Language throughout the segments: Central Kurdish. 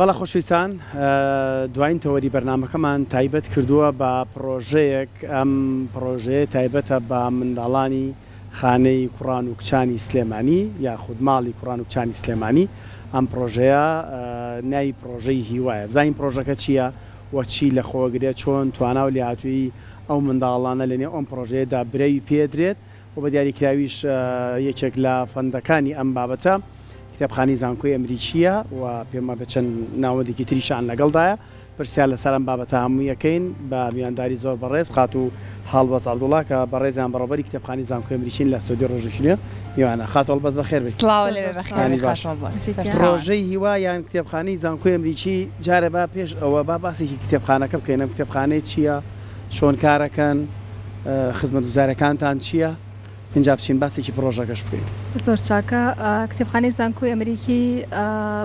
بەڵێ خۆشەویستان دواین تەوەری بەرنامەکەمان تایبەت کردووە بە پڕۆژەیەک، ئەم پڕۆژەیە تایبەتە بە منداڵانی خانەی کوڕان و کچانی سلێمانی یاخود ماڵی کوڕان و کچانی سلێمانی، ئەم پڕۆژەیە ناوی پڕۆژەی هیوایە، بزانین پڕۆژەکە چییە و چی لەخۆگرێت، چۆن توانا و لێهاتوویی ئەو منداڵانە لەنێو ئەم پڕۆژەیەدا برەوی پێدرێت و بە دیاریکراویش یەکێک لە فەندەکانی ئەم بابەتە کتێبخانەی زانکۆی ئەمریکییە و پێم وابێت چەند ناوەندێکی تریشان لەگەڵدایە. پرسیار لەسەر ئەم بابەتە هەمووی ئەکەین بە میوانداری زۆر بەڕێز خاتوو هەڵبەست عەبدوڵا کە بەڕێزیان بەڕێوەبەری کتێبخانەی زانکۆی ئەمریکین لە ستۆدیۆی ڕۆژێکی نوێ میوانە. خاتوو هەڵبەست بەخێر بێی. سڵاو لێ بێ بەخێر بێی خاتوو باش. هەڵبەست. سەرچاوان. پڕۆژەی هیوا یان کتێبخانەی زانکۆی ئەمریکی جارێ با پێش ئەوە با باسێکی کتێبخانەکە بکەین ئەم کتێبخانەیە چییە؟ چۆن کارەکەن؟ خزمەتگوزاریەکانتان چییە؟ ئینجا بچین باسێکی پڕۆژەکەش بکەین. زۆر چاکە. کتێبخانەی زانکۆی ئەمریکی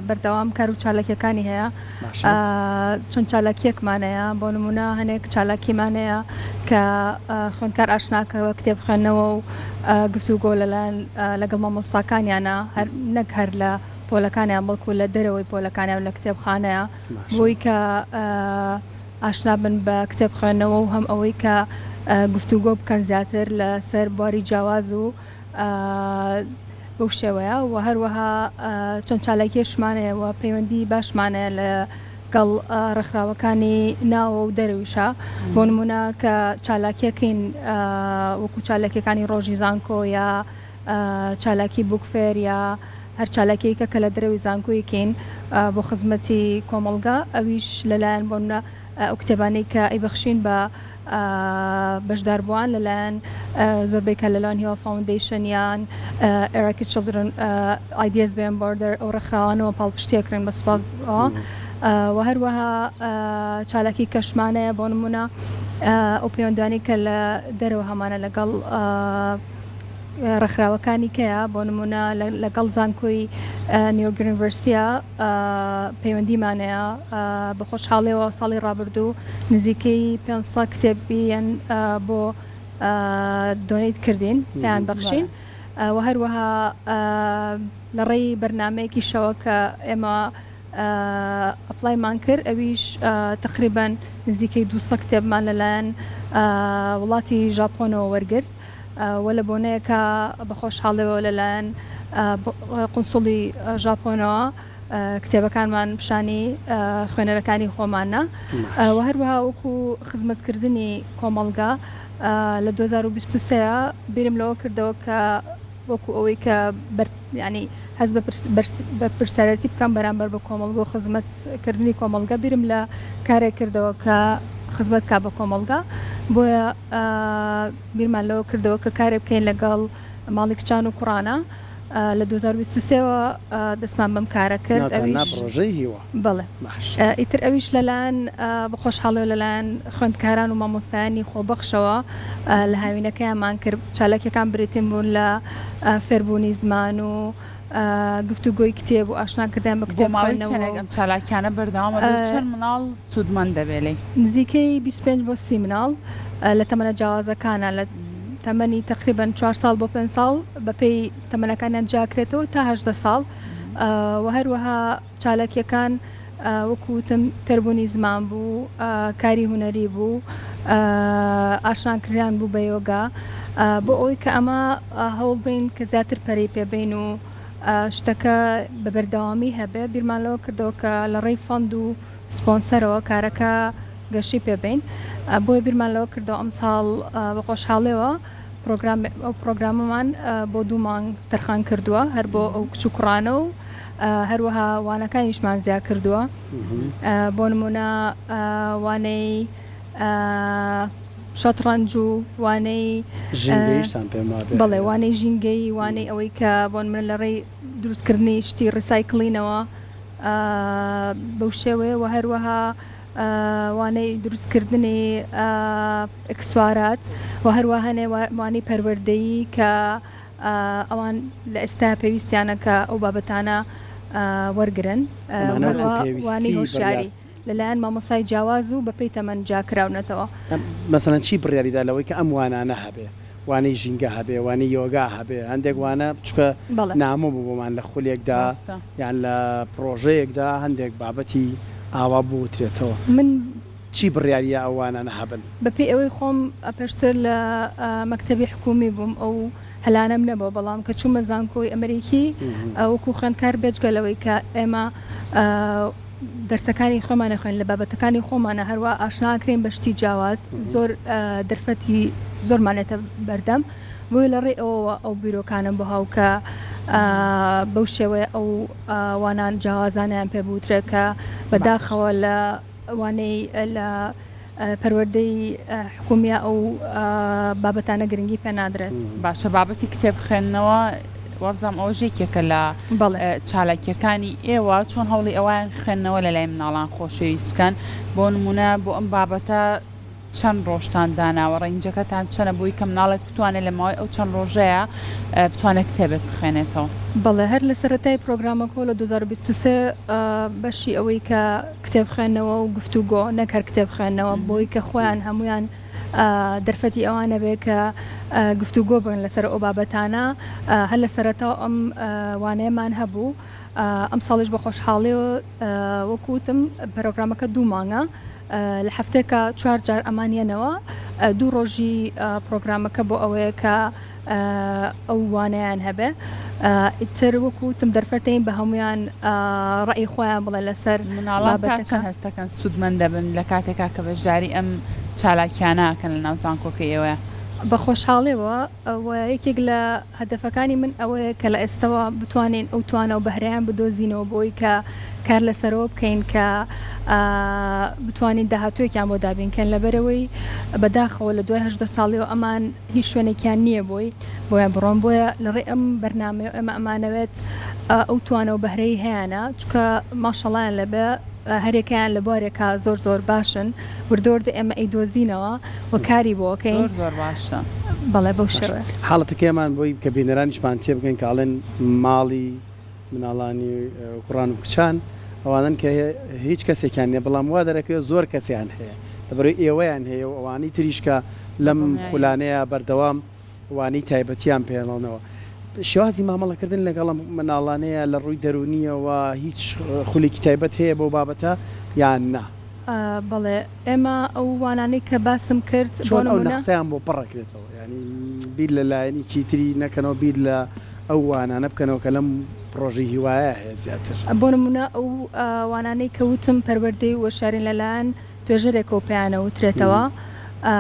بەردەوام کار و چالاکیەکانی هەیە. باشە. چەند چالاکیەکمان هەیە، بۆ نمونە هەنێک چالاکیمان هەیە کە خوێندکار ئاشناکە بە کتێب خوێندنەوە و گفتوگۆ لەلایەن لەگەڵ مامۆستاکانیانە، هەر نەک هەر لە پۆلەکانیان بەڵکو لە دەرەوەی پۆلەکانیان لە کتێبخانەیە باشە. بۆی کە ئاشنا بن بە کتێب خوێندنەوە و هەم ئەوەی کە گفتوگۆ بکەن زیاتر لە سەر بواری جیاواز و بەو شێوەیە و هەروەها چەند چالاکیەشمان هەیە و پەیوەندی باشمان هەیە لە گەڵ ڕێکخراوەکانی ناوە و دەرەویشە بۆ نمونە کە چالاکیەکەین وەکو چالاکیەکانی ڕۆژی زانکۆ یا چالاکی book fair یا هەر چالاکیەکە کە لە دەرەوەی زانکۆیەکین بۆ خزمەتی کۆمەڵگا ئەویش لەلایەن بۆ نمونە ئەو کتێبانەی کە ئەیبەخشین بە بەشداربووان لەلایەن زۆربەی کە لەلایەن هیوا Foundation یان Iraqi Children Ideas Beyond Border ئەو ڕێکخراوانەوە پاڵپشتی ئەکرێن بە سوپاسەوە و هەروەها چالاکی کەشمانەیە بۆ نمونە ئەو پەیوەندانی کە لە دەرەوە هەمانە لەگەڵ ڕێکخراوەکانی کەیە بۆ نمونە لەگەڵ زانکۆی New York University ە پەیوەندیمان هەیە بە خۆشحاڵیەوە ساڵی ڕابردوو نزیکەی 500 کتێبیان بۆ donate کردین پێیان بەخشین و هەروەها لە ڕێی بەرنمەیەکیشەوە کە ئێمە apply مان کرد ئەویش تەقریبەن نزیکەی 200 کتێبمان لەلایەن وڵاتی ژاپۆنەوە وەرگرت و لە بۆنەیەکا بە خۆشحاڵیەوە لەلایەن قونسوڵی ژاپۆنەوە کتێبەکانمان پیشانی خوێنەرەکانی خۆمان نا و هەروەها وەکو خزمەتکردنی کۆمەڵگا لە 2023 بیرم لەوە کردەوە کە وەکو ئەوەی کە بەر یانی هەست بە بەرپرسیارێتی بکەم بەرامبەر بە کۆمەڵگە و خزمەت کردنی کۆمەڵگە بیرم لە کارێک کردەوە کە خزمەت کا بە کۆمەڵگە بۆیە بیرمان لەوە کردەوە کە کارێک بکەین لەگەڵ ماڵی کچان و کوڕانە لە 2023 وە دەستمان بەم کارە کرد ناوتان نا ئەویش پڕۆژەی هیوا بەڵێ باش. ئیتر ئەویش لەلایەن بە خۆشحاڵیەوە لەلایەن خوێندکاران و مامۆستایانی خۆبەخشەوە لە هاوینەکەیانمان کرد چالاکیەکان بریتین بوون لە فێربوونی زمان و گفتوگۆی کتێب و ئاشناکردیان بە بۆ کتێب ماوەی خوێندنەوە چەندێک و ئەم چالاکیانە بەردەوامە بێ و چەند مناڵ سوودمەند دەبێ لێی؟ نزیکەی 25 بۆ 30 مناڵ لە تەمەنە جیاوازەکانە لە تەمەنی تەقریبەن چوار ساڵ بۆ پێنج ساڵ بەپێی تەمەنەکانیان جیاکرێتەوە تا 18 ساڵ و هەروەها چالاکیەکان وەکو وتم فێربوونی زمان بوو، کاری هونەری بوو، ئاشناکردنیان بوو بە یۆگا بۆ ئەوەی کە ئەمە هەوڵ بین کە زیاتر پەرەی پێ بەین و شتەکە بە بەردەوامی هەبێ بیرمان لەوە کردەوە کە لە ڕێی fund و سپۆنسەرەوە کارەکە گەشەی پێ بەین بۆیە بیرمان لەوە کردەوە ئەمساڵ بە خۆشحاڵیەوە پرۆگرام ئەو پرۆگرامەمان بۆ دوو مانگ تەرخان کردووە هەر بۆ ئەو کچ و کوڕانە و هەروەها وانەکانیشمان زیا کردووە بۆ نمونە وانەی شەتڕەنج و وانەی ژینگەیشتان پێم وابێ بەڵێ وانەی ژینگەیی وانەی ئەوەی کە بۆ نمونە لە ڕێی دروستکردنی شتی recycling ەوە بەو شێوەیە و هەروەها وانەی دروستکردنی ئکسوارات و هەروەها هەنێ وانەی پەروەردەیی کە ئەوان لە ئێستا پێویستیانە کە ئەو بابەتانە وەرگرن ئەمانە وەکو وانەی پێویستی بڕیار هۆشیاری لەلایەن مامۆستای جیاواز و بەپێی تەمەن جیاکراونەتەوە. مەسەلەن چی بڕیاری دا لەوەی کە ئەم وانانە هەبێ؟ وانەی ژینگە هەبێ، وانەی یۆگا هەبێ، هەندێک وانە چونکە بەڵێ. نامۆ بوو بۆمان لە خولێکدا ڕاستە. یان لە پڕۆژەیەکدا هەندێک بابەتی ئاوا بوترێتەوە. من. چی بڕیاریە ئەو وانانە هەبن؟ بە پێی ئەوەی خۆم پێشتر لە مەکتەبی حکوومی بووم ئەو هەلانەم نەبووە، بەڵام کە چوومە زانکۆی ئەمریکی وەکوو خوێندکار بێجگە لەوەی کە ئێمە دەرسەکانی خۆمان ئەخوێن لە بابەتەکانی خۆمانە هەروا ئاشنا ئەکرێین بە شتی جیاواز زۆر دەرفەتی زۆرمان ئێتە بەردەم بۆیە لە ڕێی ئەوەوە ئەو بیرۆکانەم بۆ هاو کە بەو شێوەیە ئەو وانان جیاوازانەیان پێ بوترێ کە بەداخەوە لە وانەی لە پەروەردەی حکومیە ئەو بابەتانە گرنگی پێ نادرێت. باشە بابەتی کتێب خوێندنەوە وابزانم ئەوەش یەکێکە لە چالاکیەکانی ئێوە چۆن هەوڵی ئەویان خوێندنەوە لە لای مناڵان خۆشەویست بکەن بۆ نمونە بۆ ئەم بابەتە چەند ڕۆژتان داناوە ڕەنجەکەتان چەنە بۆی کە مناڵێک بتوانێت لە ماوەی ئەو چەند ڕۆژەیە بتوانێت کتێبێک بخوێنێتەوە؟ بەڵێ هەر لە سەرەتای پرۆگرامەکەوە لە 2023 بەشی ئەوەی کە کتێب خوێندنەوە و گفتوگۆ نەک هەر کتێب خوێندنەوە بۆی کە خۆیان هەمویان دەرفەتی ئەوان نەبێ کە گفتوگۆ بن لەسەر ئەو بابەتانە هەر لە سەرەتاوە ئەم وانەیەمان هەبوو ئەم ساڵیش بە خۆشحاڵیەوە وەکو وتم پرۆگرامەکە دوو مانگە لە هەفتەیەکا چوار جار ئەمان یەنەوە دوو ڕۆژی پرۆگرامەکە بۆ ئەوەیە کە ئەو وانەیان هەبێ ئیتر وەکو وتم دەرفەتەین بە هەمویان ڕەئی خۆیان بڵێن لەسەر مناڵان تا بابەتەکە. چەند هەست دەکەن سوودمەند دەبن لە کاتێکا کە بەشداری ئەم چالاکیانە ئەکەن لە ناو زانکۆکەی ئێوەیا؟ بە خۆشحاڵیەوە و یەکێک لە هەدەفەکانی من ئەوەیە کە لە ئێستەوە بتوانین ئەو توانا و بەهرەیان بدۆزینەوە بۆی کە کار لەسەرەوە بکەین کە بتوانین داهاتوویەکیان بۆ دابین کەین لەبەرئەوەی بەداخەوە لە دوای 18 ساڵیەوە ئەمان هیچ شوێنێکیان نییە بۆی بۆیان بڕۆن بۆیە لە ڕێی ئەم بەرنامەیە ئێمە ئەمانەوێت ئەو توانا و بەهرەی هەیانە چونکە ماشەڵایان لەبێ هەرێکیان لە بوارێکا زۆر زۆر باشن وردە وردە ئێمە ئەیدۆزینەوە و کاری بۆ ئەکەین. زۆر زۆر باشە. بەڵێ بەو باشە شێوەیە. حاڵەتەکەیمان بۆی کە بینەرانیشمان تێبگەن کە ئەڵێن ماڵی مناڵانی کوڕان و کچان ئەوانەن کە هیچ کەسێکیان نیە بەڵام وا دەرەکەوێت زۆر کەسیان هەیە لەبەرئەوەی ئێوەیان هەیە و ئەوانەی تریش کە لەم بەدڵنیاییەوە. خولانەیە بەردەوام وانەی تایبەتیان پێڵێنەوە. شێوازی مامەڵەکردن لەگەڵ ئەم مناڵانەیە لە ڕووی دەروونییەوە هیچ خولێکی تایبەت هەیە بەو بابەتە یان نا؟ بەڵێ ئێمە ئەو وانانەی کە باسم کرد بۆ چۆن ئەو نموونە. نەخسەیان بۆ پڕ ئەکرێتەوە؟ یانی بیر لە لایەنێکی تری نەکەنەوە بیر لە ئەو وانانە بکەنەوە کە لەم پڕۆژەی هیوایە هەیە زیاتر. بۆ نموونە ئەو وانانەی کە وتم پەروەردەی و شارین لەلایەن توێژەرێکەوە پێیان ئەوترێتەوە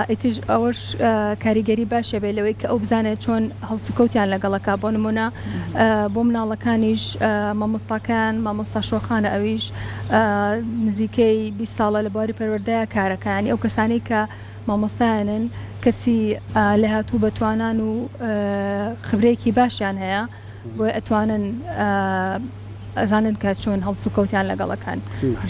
ئیتر ئەوەش کاریگەری باشی ئەبێت لەوەی کە ئەو بزانێت چۆن هەڵسوکەوتیان لەگەڵ ئەکا بۆ نمونە بۆ مناڵەکانیش مامۆستاکەیان مامۆستا شۆخانە ئەویش نزیکەی 20 ساڵە لە بواری پەروەردەیا کارەکە یانی ئەو کەسانەی کە مامۆستایانن کەسی لێهاتوو بە توانان و خبرەیەکی باشیان هەیە بۆیە ئەتوانن ئەزانن کە چۆن هەڵسوکەوتیان لەگەڵ ئەکەن.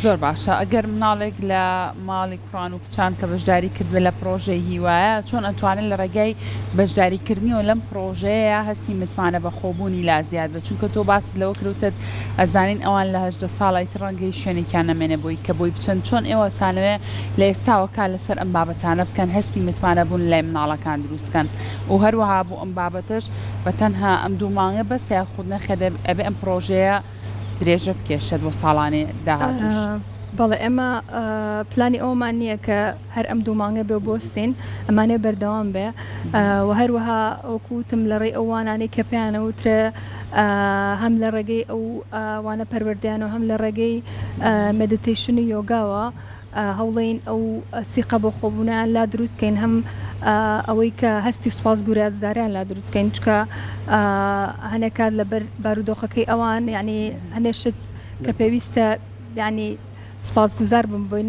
زۆر باشە ئەگەر مناڵێک لە ماڵی کوڕان و کچان کە بەشداری کردبێت لە پڕۆژەی هیوایە چۆن ئەتوانێت لە ڕێگای بەشداری کردنیەوە لەم پڕۆژەیە هەستی متمانە بەخۆبوونی لا زیاد بێت چونکە تۆ باست لەوە کرد وتت ئەزانین ئەوان لە 18 ساڵە ئیتر ڕەنگە هیچ شوێنێکیان نەمێنێ بۆی کە بۆی بچن چۆن ئێوە تانەوێ لە ئێستاوە کار لەسەر ئەم بابەتانە بکەن هەستی متمانە بوون لای مناڵەکان دروست کەن و هەروەها بۆ ئەم بابەتەش بە تەنها ئەم دوو مانگە بەسە یاخود نەخێر ئەبێ ئەم پڕۆژەیە درێژە بکێشێت بۆ ساڵانی داهاتووش؟ بەڵێ ئێمە پلانی ئەوەمان نییە کە هەر ئەم دوو مانگە بێ و بوەستین، ئەمانەوێ بەردەوام بێ و هەروەها وەکو وتم لە ڕێی ئەو وانانەی کە پێیان ئەوترێ هەم لە ڕێگەی ئەو وانە پەروەردەیان و هەم لە ڕێگەی meditation و یۆگاوە هەوڵێین ئەو سیقە بۆ خۆبوونەیان لا دروست کەین هەم ئەوەی کە هەستی سوپاسگورازداریان لا دروست کەین چونکە هەنێ کات لەبەر بارودۆخەکەی ئەوان یعنی هەنێ شت کە پێویستە یعنی سوپاسگوزار بن بۆی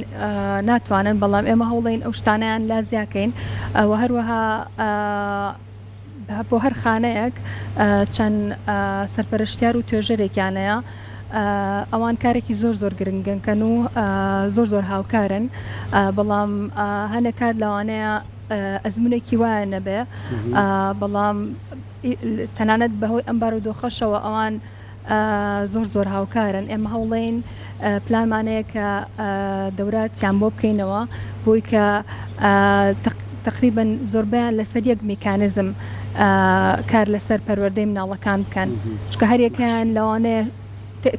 ناتوانن بەڵام ئێمە هەوڵێین ئەو شتانەیان لا زیاکەین و هەروەها بۆ هەر خانەیەک چەند سەرپەرشتیار و توێژەرێکیان هەیە، ئەوان کارێکی زۆر زۆر گرنگن کەن و زۆر زۆر هاوکارن، بەڵام هەنێک کات لەوانەیە ئەزمونێکی وایان نەبێ، بەڵام تەنانەت بەهۆی ئەم بارودۆخەشەوە ئەوان زۆر زۆر هاوکارن ئێمە هەوڵین پلانمان هەیە کە دەوراتیان بۆ بکەینەوە بۆی کە. تەقریبەن زۆربەیان لەسەر یەک میکانزم کار لەسەر پەروەردەی مناڵەکان بکەن چونکە هەریەکەیان لەوانەیە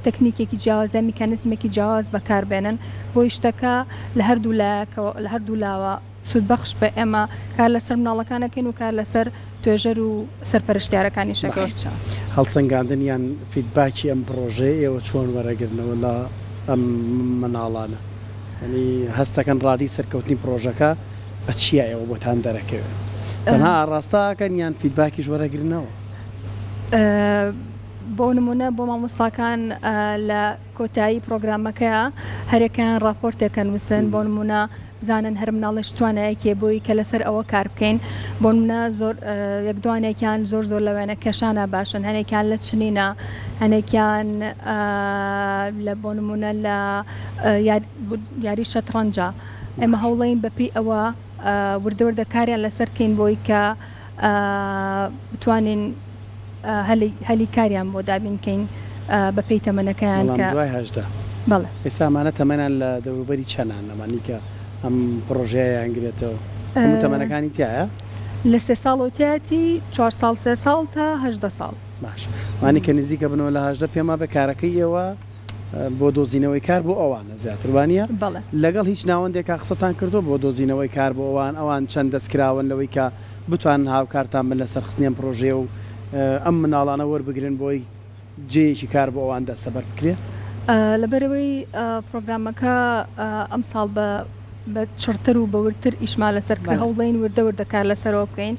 تەکنیکێکی جیاواز یان میکانیزمێکی جیاواز بەکاربێنن بۆی شتەکە لە هەردوو لایەکەوە لە هەردوو لاوە سوودبەخش بێ ئێمە کار لەسەر مناڵەکان ئەکەین و کار لەسەر توێژەر و سەرپەرشتیارەکانیش ئەکەین. باشە هەڵسەنگاندن یان فیدباکی ئەم پڕۆژەیە ئێوە چۆن وەرەگرنەوە لە ئەم مناڵانە؟ یانی هەستەکەن ڕادەی سەرکەوتنی پڕۆژەکە بە چیە ئێوە بۆتان دەرەکەوێ؟ تەنها ئاڕاستە ئەکەن یان فیدباکیش وەرەگرنەوە؟ بۆ نموونە بۆ مامۆستاکان لە کۆتایی پڕۆگرامەکەیا هەرێکەیان ڕاپۆرتێک ئەنووسن بۆ نموونە بزانن هەر مناڵێ چ توانایەکی هەیە بۆی کە لەسەر ئەوە کار بکەین بۆ نموونە زۆر یەک دوانێکیان زۆر زۆر لە وێنە کێشانا باشن هەنێکیان لە چنینە هەنێکیان لە بۆ نموونە لە یاری شەتڕەنجە ئێمە هەوڵین بەپێی ئەوە وردە وردە کاریان لەسەر کەین بۆی کە بتوانین هەلی کاریان بۆ دابین کەین بە پێی تەمەنەکەیان بەڵام کە دوای 18 بەڵێ. ئێستا ئەمانە تەمەنیان لە دەوروبەری چەنان ئەمانی کە ئەم پڕۆژەیەیان گرێتەوە هەموو تەمەنەکانی تیایە؟ لە سێ ساڵەوە تیایەتی چوار ساڵ سێ ساڵ تا 18 ساڵ. باشە ئەوانەی کە نزیکە بنەوە لە 18 پێم وابێ کارەکەی ئێوە بۆ دۆزینەوەی کار بۆ ئەوانە زیاتر وانیە؟ بەڵێ. لەگەڵ هیچ ناوەندێکا قسەتان کردووە بۆ دۆزینەوەی کار بۆ ئەوان ئەوان چەند دەستکراون لەوەی کە بتوانن هاوکارتان بن لە سەرخستنی ئەم پڕۆژەیە و ئەم مناڵانە وەربگرن بۆی جێیەکی کار بۆ ئەوان دەستەبەر بکرێ؟ لەبەرئەوەی پڕۆگرامەکە ئەمساڵ بە بە چڕتر و بە وردتر ئیشمان لەسەر کرد، بەڵێ. هەوڵدەین وردە وردە کار لەسەرەوە بکەین.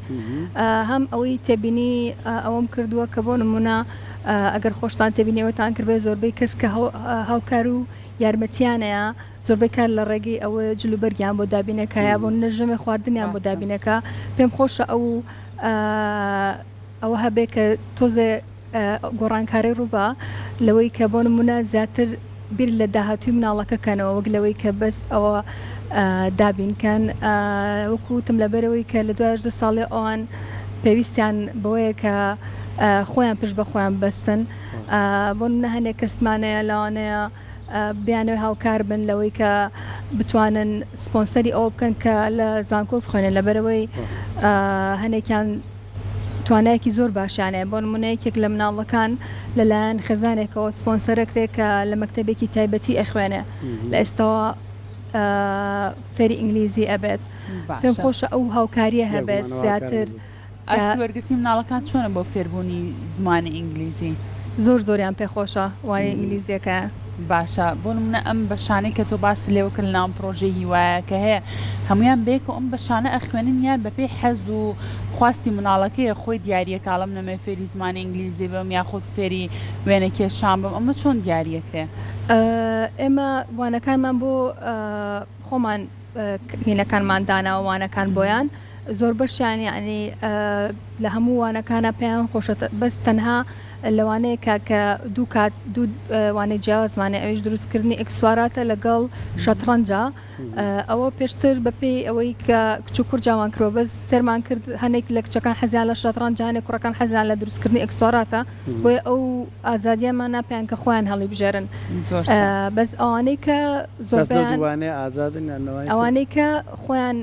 هەم ئەوەی تێبینی ئەوەم کردووە کە بۆ نموونە ئەگەر خۆشتان تێبینی ئەوەتان کردبێ زۆربەی کەس کە هاوکار و یارمەتیانەیە زۆربەی کار لە ڕێگەی ئەوەیە جل و بەرگیان بۆ دابینەکا یا بۆ نموونە ژەمێ خواردنیان بۆ ڕاستە. دابینەکا پێم خۆشە ئەو ئەوە هەبێ کە تۆزێ گۆڕانکاری ڕووبا لەوەی کە بۆ نموونە زیاتر بیر لە داهاتووی مناڵەکە کەنەوە وەک لەوەی کە بەس ئەوە دابین کەن وەکو وتم لەبەرەوەی کە لە دوای 18 ساڵێ ئەوان پێویستیان بەوەیە کە خۆیان پشت بە خۆیان بەستن بۆ نمونە هەنێک کەسمانەیە لەوانەیە بیانەوێ هاوکار بن لەوەی کە بتوانن سپۆنسەری ئەوە بکەن کە لە زانکۆ بخوێنن لەبەرەوەی هەنێکیان توانایەکی زۆر باشیان هەیە، بۆ نموونە یەکێک لە مناڵەکان لەلایەن خێزانێکەوە سپۆنسەرەکرێ کە لە مەکتەبێکی تایبەتی ئەخوێنێ لە ئێستەوە فێری ئینگلیزی ئەبێت پێم باشە. خۆشە ئەو هاوکاریە هەبێت بێگومان ئەو هاوکاریە زیاتر زۆر. کە. ئاستی وەرگرتنی مناڵەکان چۆنە بۆ فێربوونی زمانی ئینگلیزی؟ زۆر زۆریان پێ خۆشە وانەی ئینگلیزیەکەیان. باشە بۆ نمونە ئەم بەشانەی کە تۆ باست لێوە کرد لەناو ئەم پڕۆژەی هیوایە کە هەیە هەموویان بەیەکەوە ئەم بەشانە ئەخوێنن یان بەپێی حەز و خواستی مناڵەکەیە خۆی دیاریەکا ئەڵێ من ئەمەوێ فێری زمانی ئینگلیزی بم یاخود فێری وێنە کێشان بم ئەمە چۆن دیاریەکرێ؟ ئێمە وانەکانمان بۆ خۆمان هینەکانمان داناوە وانەکان بۆیان زۆربەشیان یەعنی لە هەموو وانەکانا پێیان خۆشە بەس تەنها لەوانەیە کە کە دوو کات دوو وانەی جیاوازمان هەیە ئەویش دروستکردنی ئێکسواراتە لەگەڵ شەتڕەنجە ئەوە پێشتر بەپێی ئەوەی کە کچ و کوڕ جیامان کردوە بەس سەرمان کرد هەنێک لە کچەکان حەزیان لە شەتڕەنجە هەنێک کوڕەکان حەزیان لە دروستکردنی ئێکسواراتە بۆیە ئەو ئازادیەمان ناپیان کە خۆیان هەڵیبژێرن زۆر چاک. بەس ئەوانەی کە بەس لەو زۆربەیان دووانەیە ئازادن یان لەوانی تر؟ ئەوانەی کە خۆیان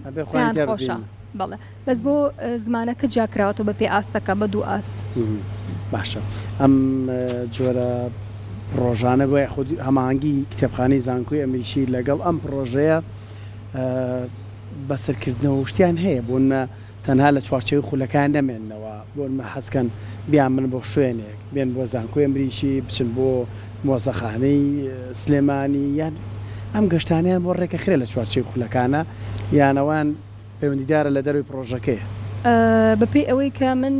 ئەبێ خۆیان پێیان تیا خۆشە ببینن. بەڵێ بەس بۆ زمانەکە جیا کراوەتەوە بە پێی ئاستەکە بە دوو ئاست. باشە ئەم جۆرە پڕۆژانە بۆ یاخود هەماهەنگی کتێبخانەی زانکۆی ئەمریکی لەگەڵ ئەم پڕۆژەیە بەسەرکردنەوە شتیان هەیە بۆ نمە تەنها لە چوارچێوەی خولەکان نەمێننەوە، بۆ نمونە حەزکەن بیانبن بۆ شوێنێک، بێن بۆ زانکۆی ئەمریکی، بچن بۆ مۆزەخانەی سلێمانی، یان ئەم گەشتانەیان بۆ ڕێکەخرێ لە چوارچێوەی خولەکانە، یان ئەوان پەیوەندیدارە لە دەرەوەی پڕۆژەکەیە؟ بەپێی ئەوەی کە من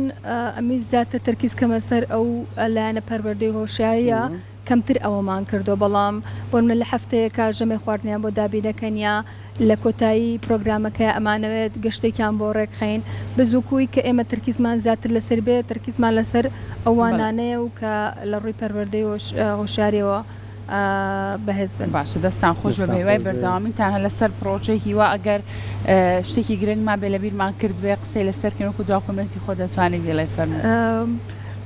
ئەمویست زیاتر تەرکیز کەمە سەر ئەو لایەنە پەروەردەی هۆشیارییە، کەمتر ئەوەمان کردووە، بەڵام بۆ نمونە لە هەفتەیەکا ژەمێ خواردنیان بۆ دابینەکەن یا لە کۆتایی پرۆگرامەکەیا ئەمانەوێت گەشتێکیان بۆ ڕێکخەین بەس وەکو ئەوەی کە ئێمە تەرکیزمان زیاتر لەسەر بێت تەرکیزمان لەسەر ئەو وانانەیە و کە لە ڕووی پەروەردەی هۆشیاریەوە بەهێز بن. باشە دەستان خۆش بێ دەستان بەهیوای خۆش بێ. بەردەوامیتان هەر لەسەر پڕۆژەی هیوا ئەگەر شتێکی گرنگ مابێ لەبیرمان کردبێ قسەی لەسەر کەین وەکو دوا کۆمێنتی خۆت دەتوانی بیڵێی فەرموو.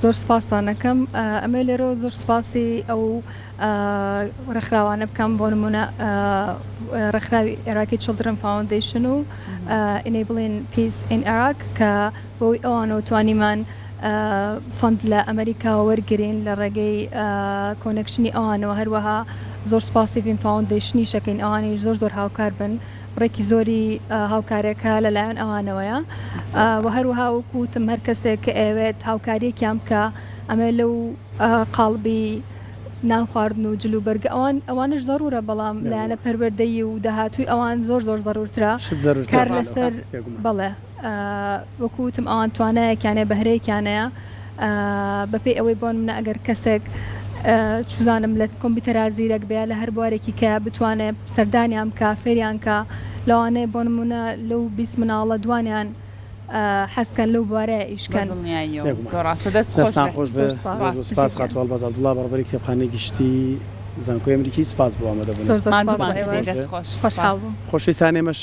زۆر سوپاستان ئەکەم ئەمەوێ لێرەوە زۆر سوپاسی ئەو ڕێکخراوانە بکەم بۆ نمونە ڕێکخراوی Iraqi Children Foundation و Enabling Peace in Iraq کە بەوەی ئەوانەوە توانیمان fund لە ئەمریکاوە وەرگین لە ڕێگەی connection ی ئەوانەوە هەروەها زۆر سوپاسی ڤین Foundation یش ئەکەین ئەوانیش زۆر زۆر هاوکار بن بڕێکی زۆری هاوکارێکە لەلایەن ئەوانەوەیە و هەروەها وەکو وتم هەر کەسێک کە ئەیەوێت هاوکاریەکیان بکا ئەمە لەو قاڵبی نان خواردن و جل و بەرگە ئەوان ئەوانش زەرورە بەڵام لایەنە پەروەردەیی و داهاتووی ئەوان زۆر زۆر زەرورترە کار لەسەر بەڵێ وەکو وتم ئەوان توانایەکیان هەیە بەهرەیەکیان هەیە بەپێی ئەوەی بۆ نمونە ئەگەر کەسێک چوزانم لە کۆمپیوتەرا زیرەک بێ لە هەر بوارێکی کە بتوانێ سەردانیان بکا فێریان کا لەوانەیە بۆ نمونە لەو 20 مناڵە دوانیان حەزکەن لەو بوارەیە ئیش کەن. بەدڵنیاییەوە زۆر ڕاستە دەست خۆش دەستان خۆش بێ زۆر زۆر سپاس خاتوو هەڵبەز عەبدوڵا بەڕێوەبەری کتێبخانەی گشتی زانکۆی ئەمریکی سپاس بۆ ئامادەبوونت. زۆر زۆر سپاس ماندوومان بۆ کردی ئێوەش دەست خۆش خۆشحاڵ سپاس. بووم. خۆشەویستان ئێمەش.